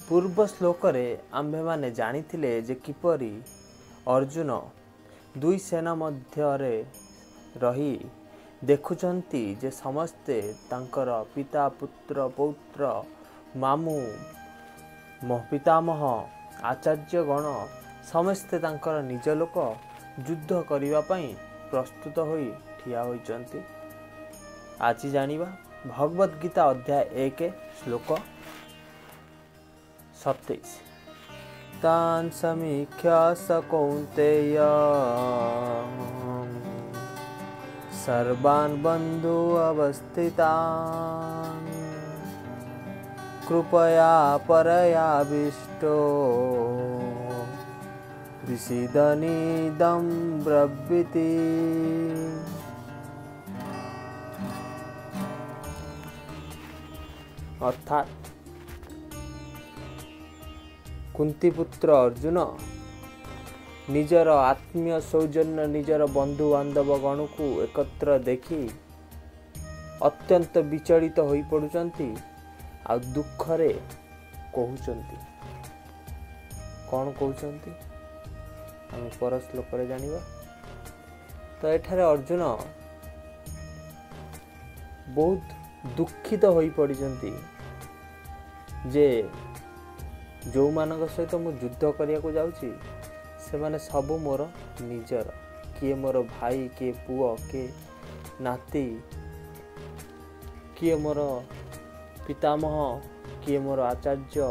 ପୂର୍ବ ଶ୍ଲୋକରେ ଆମ୍ଭେମାନେ ଜାଣିଥିଲେ ଯେ କିପରି ଅର୍ଜୁନ ଦୁଇ ସେନା ମଧ୍ୟରେ ରହି ଦେଖୁଛନ୍ତି ଯେ ସମସ୍ତେ ତାଙ୍କର ପିତା, ପୁତ୍ର, ପୌତ୍ର, ମାମୁଁ, ପିତାମହ, ଆଚାର୍ଯ୍ୟଗଣ ସମସ୍ତେ ତାଙ୍କର ନିଜ ଲୋକ ଯୁଦ୍ଧ କରିବା ପାଇଁ ପ୍ରସ୍ତୁତ ହୋଇ ଠିଆ ହୋଇଛନ୍ତି। ଆଜି ଜାଣିବା ଭଗବତ ଗୀତା ଅଧ୍ୟାୟ 1 ଶ୍ଲୋକ 27। ତାନ୍ ସମୀକ୍ଷ୍ୟ ସ କୌନ୍ତେୟ ସର୍ବାନ୍ ବନ୍ଧୁ ଅବସ୍ଥିତାନ୍ କୃପୟା ପରୟାବିଷ୍ଟୋ ବିଷିଦନିଦಂ ବ୍ରବୀତି। ଅର୍ଥାତ୍ କୁନ୍ତିପୁତ୍ର ଅର୍ଜୁନ ନିଜର ଆତ୍ମୀୟ ସୌଜନ୍ୟ, ନିଜର ବନ୍ଧୁବାନ୍ଧବ ଗଣକୁ ଏକତ୍ର ଦେଖି ଅତ୍ୟନ୍ତ ବିଚଳିତ ହୋଇପଡ଼ୁଛନ୍ତି ଆଉ ଦୁଃଖରେ କହୁଛନ୍ତି। କ'ଣ କହୁଛନ୍ତି ଆମେ ପର ଶ୍ଲୋକରେ ଜାଣିବା। ତ ଏଠାରେ ଅର୍ଜୁନ ବହୁତ ଦୁଃଖିତ ହୋଇପଡ଼ିଛନ୍ତି ଯେ ଯେଉଁମାନଙ୍କ ସହିତ ମୁଁ ଯୁଦ୍ଧ କରିବାକୁ ଯାଉଛି ସେମାନେ ସବୁ ମୋର ନିଜର, କିଏ ମୋର ଭାଇ, କିଏ ପୁଅ, କିଏ ନାତି, କିଏ ମୋର ପିତାମହ, କିଏ ମୋର ଆଚାର୍ଯ୍ୟ,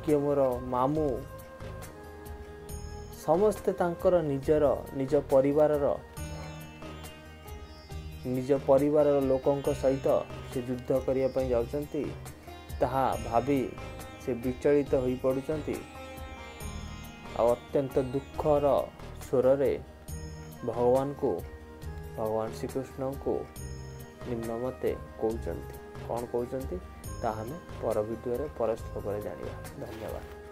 କିଏ ମୋର ମାମୁଁ, ସମସ୍ତେ ତାଙ୍କର ନିଜର, ନିଜ ପରିବାରର ଲୋକଙ୍କ ସହିତ ସେ ଯୁଦ୍ଧ କରିବା ପାଇଁ ଯାଉଛନ୍ତି। ତାହା ଭାବି ସେ ବିଚଳିତ ହୋଇପଡ଼ୁଛନ୍ତି ଆଉ ଅତ୍ୟନ୍ତ ଦୁଃଖର ସ୍ୱରରେ ଭଗବାନଙ୍କୁ, ଭଗବାନ ଶ୍ରୀକୃଷ୍ଣଙ୍କୁ ନିମ୍ନମତେ କହୁଛନ୍ତି। କ'ଣ କହୁଛନ୍ତି ତାହା ଆମେ ପର ଭିଡ଼ିଓରେ ପର ଶ୍ଲୋକରେ ଜାଣିବା। ଧନ୍ୟବାଦ।